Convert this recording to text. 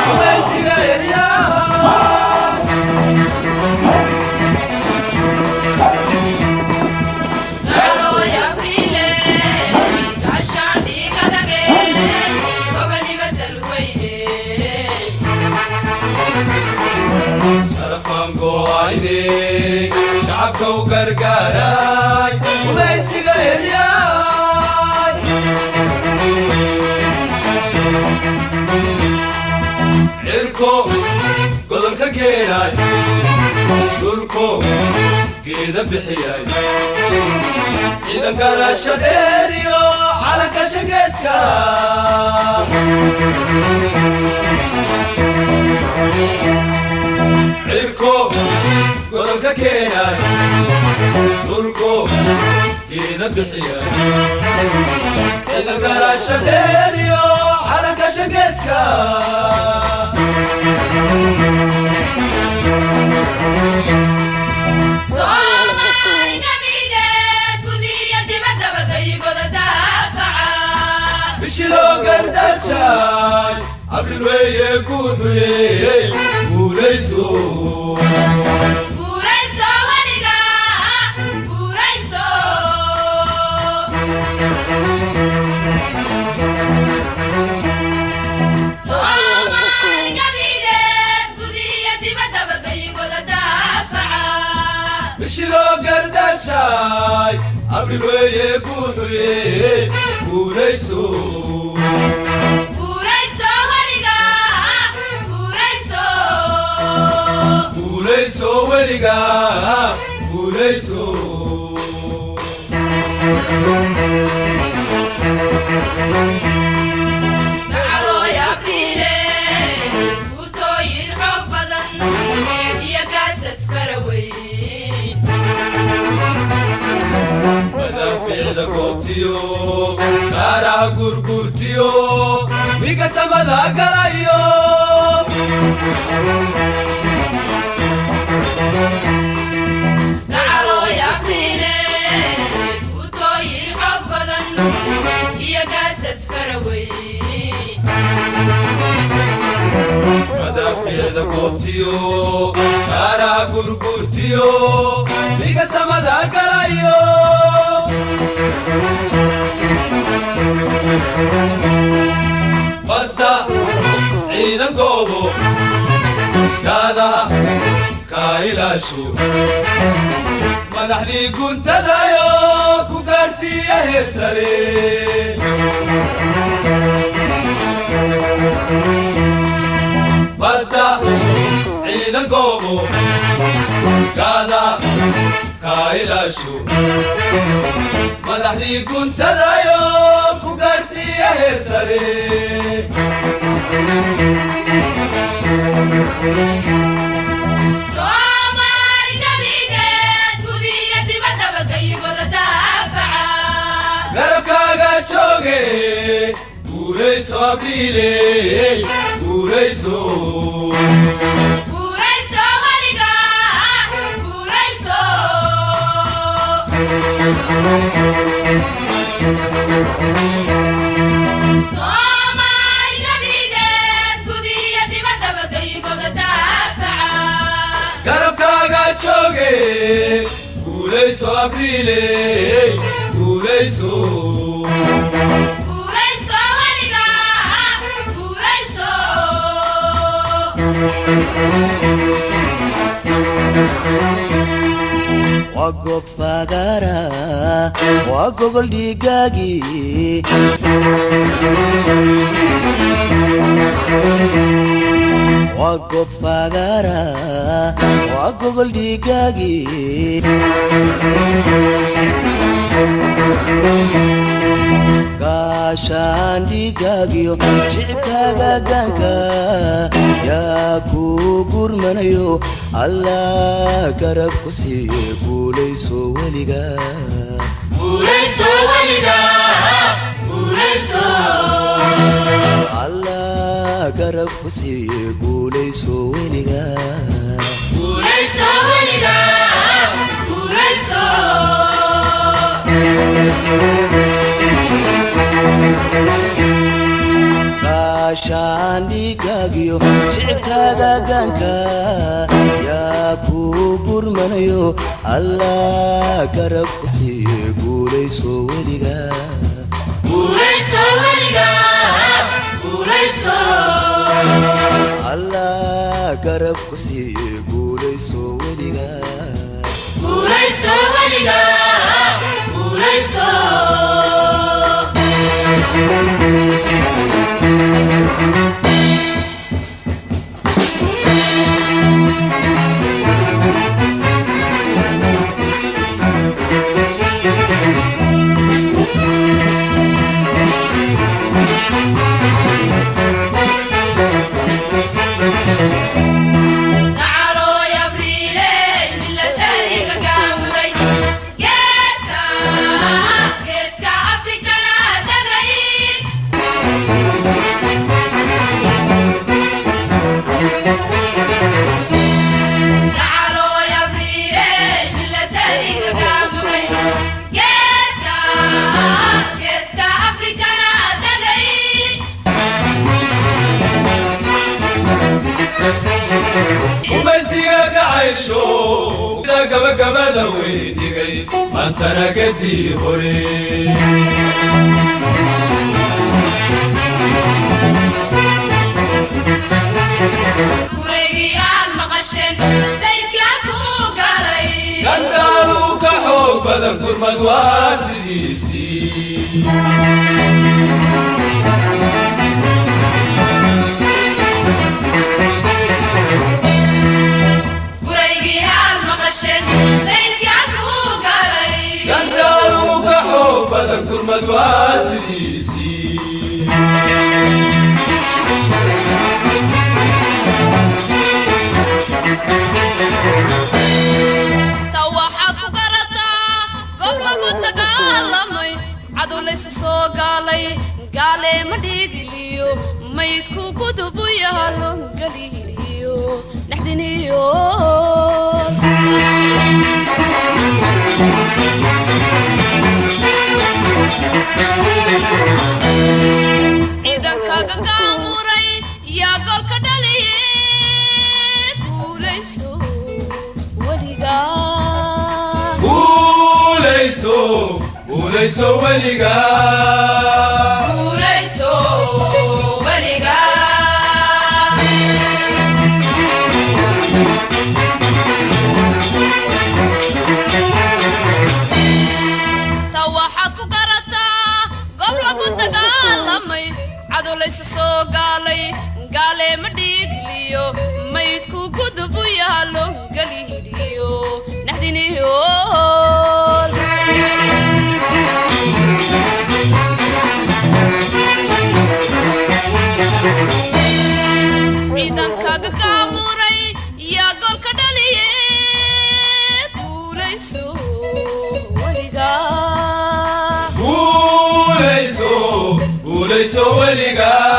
Gumaysiga eryaay. Gacalooy Abriile, gaashaandhig adage, gobonimo salweyne. Sharafaan go'ayne, shacabka u gargaaray, gumaysiga eryaay. Cirko godolka keenay, dhulko geeda bixiyay, ciidanka rasha dheeriyo calanka shangeeska. Cirko godolka keenay, dhulko geeda bixiyay, ciidanka rasha dheeriyo calanka shangeeska. Soomaali gabigeed gudiyo dibaddaba gayigooda daafaca. Bishiloo gardajaay Abril weeye, guuxuye, guulayso. Guurayso weliga, guurayso. Soomaali gabigeed gudiyo dibaddaba gayigooda daafaca. Bishiloo gardajaay Abril weeye, guuxuye, guulayso. Guurayso weliga, guurayso. Guulayso weliga, guulayso. Gacalooy Abriile, guutooyin xoog badan iyo gaasas faraweyn. Madaafiicda goobtiyo gaaraha gurgurtiyo miga samada galayo. Gacalooy Abriile, guutooyin xoog badan iyo gaasas faraweyn. Madaafiicda goobtiyo gaaraha gurgurtiyo miga samada galayo. Badda ciidan goobo gaadaha kaa ilaasho, madaxdii guntadayo ku gaarsiiya heer sare. Badda ciidan goobo gaada kaa ilaasho, madaxdii guntadayo ku gaarsiiya heer sare. Soomaali gabigeed gudiyo dibaddaba gayigooda daafaca. Garabkaaga jooge, guulayso Abriile, guulayso. Guurayso weliga, guurayso. Soomaali gabigeed gudiyo dibaddaba gayigooda daafaca. Garabkaaga jooge, guulayso Abriile, guulayso. Guurayso weliga, guurayso. Waa goob fagaara, waa gogol dhiigaagii. Waa goob fagaara, waa gogol dhiigaagii. Gaashaan dhiigaagiyo shicibkaaga gaanka yaa ku gurmanayo, Allah garab ku siiye, guulayso weliga. Guurayso weliga, guurayso. Allah garab ku siiye, guulayso weliga. Guurayso weliga, guurayso. Gacan dhiigaagiyo shicibkaaga gaanka yaa ku gurmanayo. Allah garab ku siiye, guulayso weliga. Guulayso weliga, guulayso. Allah garab ku siiye, guulayso weliga. Guulayso weliga, guulayso. Gacalooy Abriiley, milatariga gaamuray, geeska geeska Afrikana tagay. Gacalooy Abriiley, milatariga gaamuray, geeska geeska Afrikana tagay. Gumaysiga kacaysho gabagabada weydhigay maantana gedii hore. Guraygii aad maqasheen sayidkii halkuu gaaray. Gandaaluu ka xoog badan, gurmad waa sidiisii. Guraygii aad maqasheen sayidkii halkuu gaaray. Gandaaluu ka xoog badan, gurmad waa sidiisii. Ta waxaad ku garataa goob lagu dagaalamay, cadow laysu soo gaalay, gaaleema dhiigiliyo maydku gudubu yaalo, galiiliyo naxdiniyo. Ciidankaaga gaamuray yaa goolka dhaliye. Guulayso weligaa. Guulayso, guulayso weligaa. Guulayso weligaa. Ta waxaad ku garataa goob lagu dagaalamay, cadow laysu soo gaalay, gaaleema dhiigliyo maydku gudubu yaalo, galiiliyo naxdiniyo. Ciidankaaga gaamuray yaa goolka dhaliye. Guulayso weligaa. Guulayso, guulayso weligaa.